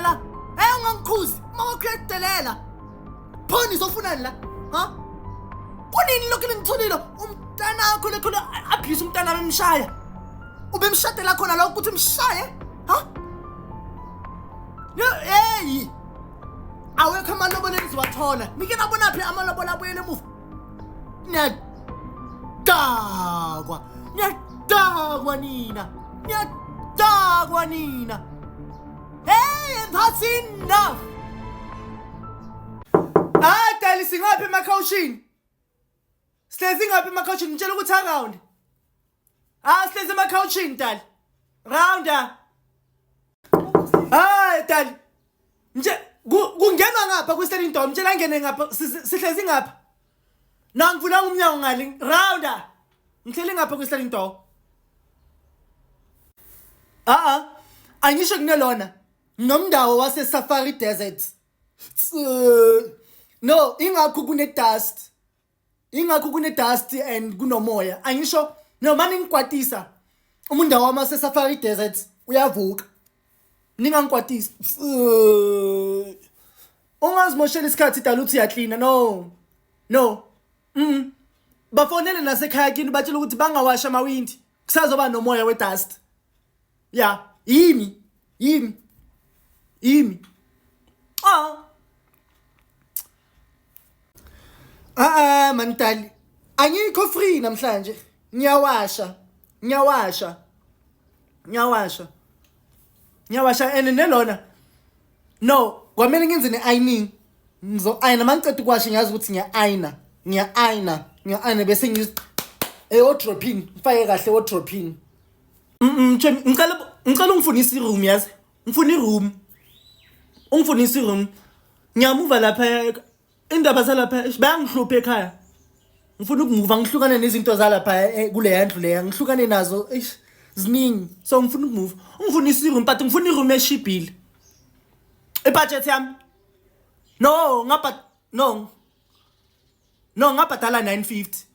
la. Hey, ungangikhuzi. Uma wakho uyakudelela. Pho nizofunani la? Ha? Kunini lokhu ningithulile? Umntanakho lekhona abuse umntanami emshaya. Ubemshadela khona la ukuthi umshaye? Ha? Yo, hey! Awekho amalobolo enizowathola. Nike nabona phi amalobolo abuyele emuva? Niyadakwa. Niyadakwa nina. Niyadakwa nina. Hey, and that's enough. Ah, Dali singaphi emakhawushini? Sihlezi ngaphi emakhawushini? Ngitshela ukuthi around. Ah, sihlezi emakhawushini Dali. Rounder. Hayi Dali. Nje kungenwa ngapha kwi-sliding door, mtshela angene ngapha sihlezi ngapha. Nangivulanga umnyango ngale rounder. Ngihleli ngapha kwi-sliding door. Ah ah. Angisho kunelona. Nomndawo wase Safari Desert. No, ingakho kune dust. Ingakho kune dust and kunomoya. Angisho noma ningikwatisa. Umundawo wami wase Safari Desert uyavuka. Ningangikwatisi. Ungazimoshela isikhathi dala uthi uyaklina. No. No. Bafonele nasekhaya kini batshela ukuthi bangawasha amawindi. Kusazoba nomoya we-dust. Ya, yimi. Yimi. Yimi. Ah. Ah ah mantali. Angikho free namhlanje. Ngiyawasha. Ngiyawasha. Ngiyawasha. Ngiyawasha and nelona. No, kwamele ngenze ne-ironing. Ngizo-ayina mangiceda ukuwasha ngiyazi ukuthi ngiya-ayina. Ngiya-ayina. Ngiya-ayina bese ngiz ewardrobe-ini. Ngifake kahle ewardrobe-ini. Ngicela ungifundise i-room yazi. Ngifuna i-room. Ungifundise i-room. Ngiyamuva lapha indaba zalapha bayangihlupha ekhaya. Ngifuna ukumuva ngihlukane nezinto zalapha kuleya ndlu leya ngihlukane nazo eish ziningi. So ngifuna ukumuva. Ungifundise i-room but ngifuna i-room eshibhile. I-budget yami. No, ngapha no. No, ngabhadala 950.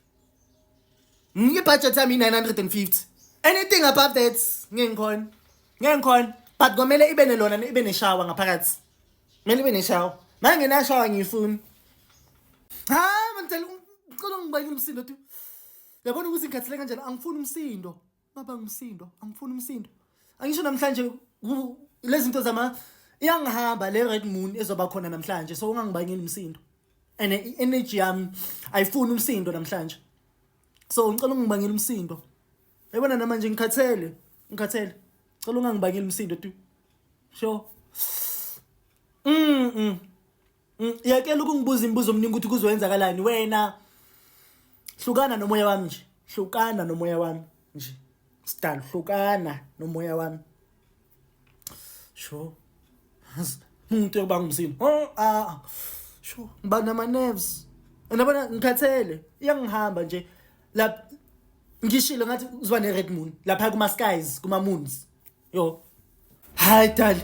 I-budget yami i-950. Anything above that ngeke ngikhona. Ngeke ngikhona. But kwamele ibe nelona ibe neshawa ngaphakathi. Kumele ibe neshawa. Mangenashawa ngiyifuni. Ha, mantela ngicela ungibeke umsindo tu. Yabona ukuthi ngikhathele kanjani angifuni umsindo. Baba ngumsindo, angifuni umsindo. Angisho namhlanje lezi zinto zama iyangihamba le red moon ezoba khona namhlanje so ungangibangeli umsindo. And i-energy yami ayifuni umsindo namhlanje. So ngicela ungibangele umsindo. Yabona namanje ngikhathele, ngikhathele. Cela ungangibangeli umsindo tu. Sure. Yekela ukungibuza imibuzo omningi ukuthi kuzoyenzakalani wena. Hlukana nomoya wami nje. Hlukana nomoya wami nje. Sidalo hlukana nomoya wami. Sure. Umuntu yokubanga umsindo. Oh ah. Sure. Ngiba nama nerves. Andabona ngikhathele. Iyangihamba nje. La ngishilo ngathi kuzoba ne red moon lapha kuma skies, kuma moons. Yo. Hayi dali.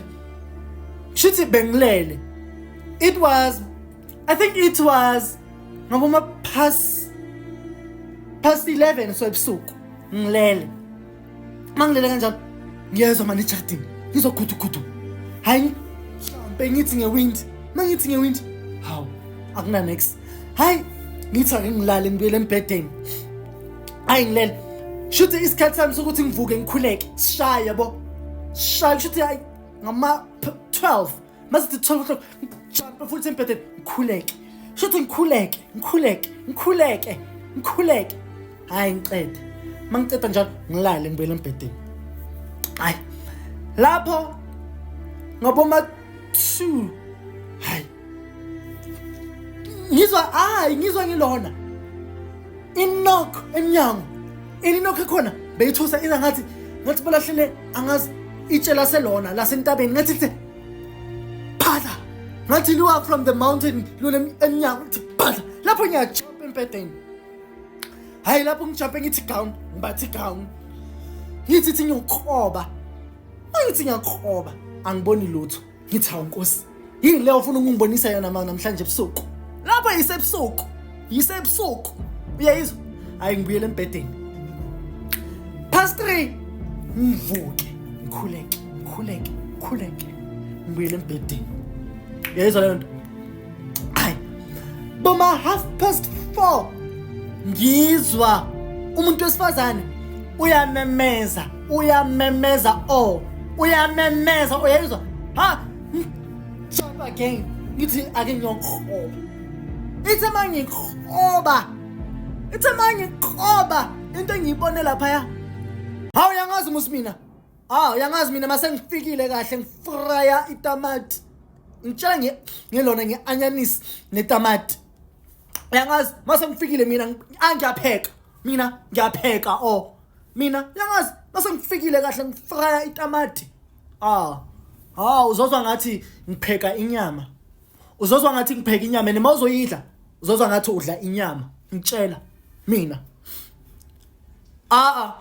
Shuthi bengilele. It was I think it was ngaboma past 11 so ebusuku ngilele. Mangilele kanjalo ngiyezwa manje ejardini. Ngizoguthu guthu. Hayi mhlambe ngithi ngewindi. Mangithi ngewindi. Hawu akuna next. Hayi ngithi ake ngilale ngibuyele embhedeni. Hayi ngilele. Shuthi isikhathi sami sokuthi ngivuke ngikhuleke sishaya yabo. Sishaya shuthi hayi ngama 12. Masithi 12 o'clock jump futhi embhedeni ngikhuleke. Shuthi ngikhuleke, ngikhuleke, ngikhuleke, ngikhuleke. Hayi ngiqede. Mangiceda njalo ngilale ngibuyele embhedeni. Hayi. Lapho ngaboma 2 hayi ngizwa hayi ngizwa ngilona inok emnyango inok ekhona beyithusa iza ngathi ngathi balahlele angazi itshe laselona lasentabeni ngathi lithe phahla ngathi liwa from the mountain lule emnyango lithi phahla lapho ngiyajump embhedeni hayi lapho ngijumpe ngithi gown ngibathi gown ngithi thi ngiyokroba ngithi ngiyakroba angiboni lutho ngithi hawu nkosi yini leyo ufuna ukungibonisa yona mama namhlanje ebusuku lapho yisebusuku yisebusuku uyayizwa hayi ngibuyele embhedeni past 3 ngivuke ngikhuleke ngikhuleke ngikhuleke Ngibuyele embhedeni. Yayizwa leyo nto. Hayi. Boma 4:30 ngizwa umuntu wesifazane uyamemeza, uyamemeza oh, uyamemeza uyayizwa. Ha, jump again. Ngithi ake ngiyokroba. Ithe mangikroba. Ithe mangikroba into engiyibone lapha. Hawu uyangazi musi mina. Ah uyangazi mina mase ngifikile kahle ngifraya itamati. Ngitshela nge ngelona ngeanyanisi netamati. Uyangazi mase ngifikile mina angiyapheka. Mina ngiyapheka oh. Mina uyangazi mase ngifikile kahle ngifraya itamati. Ah. Ah uzozwa ngathi ngipheka inyama. Uzozwa ngathi ngipheka inyama noma uzoyidla uzozwa ngathi udla inyama. Ngitshela mina. Ah ah.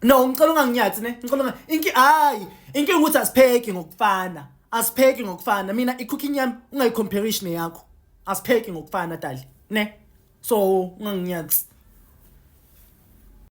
No, ngicela unganginyathi ne. Ngicela unga inki hayi, inkinga ukuthi asipheki ngokufana. Asipheki ngokufana. Mina i-cooking yami ungayicompare neyakho. Asipheki ngokufana dali, ne? So unganginyathi.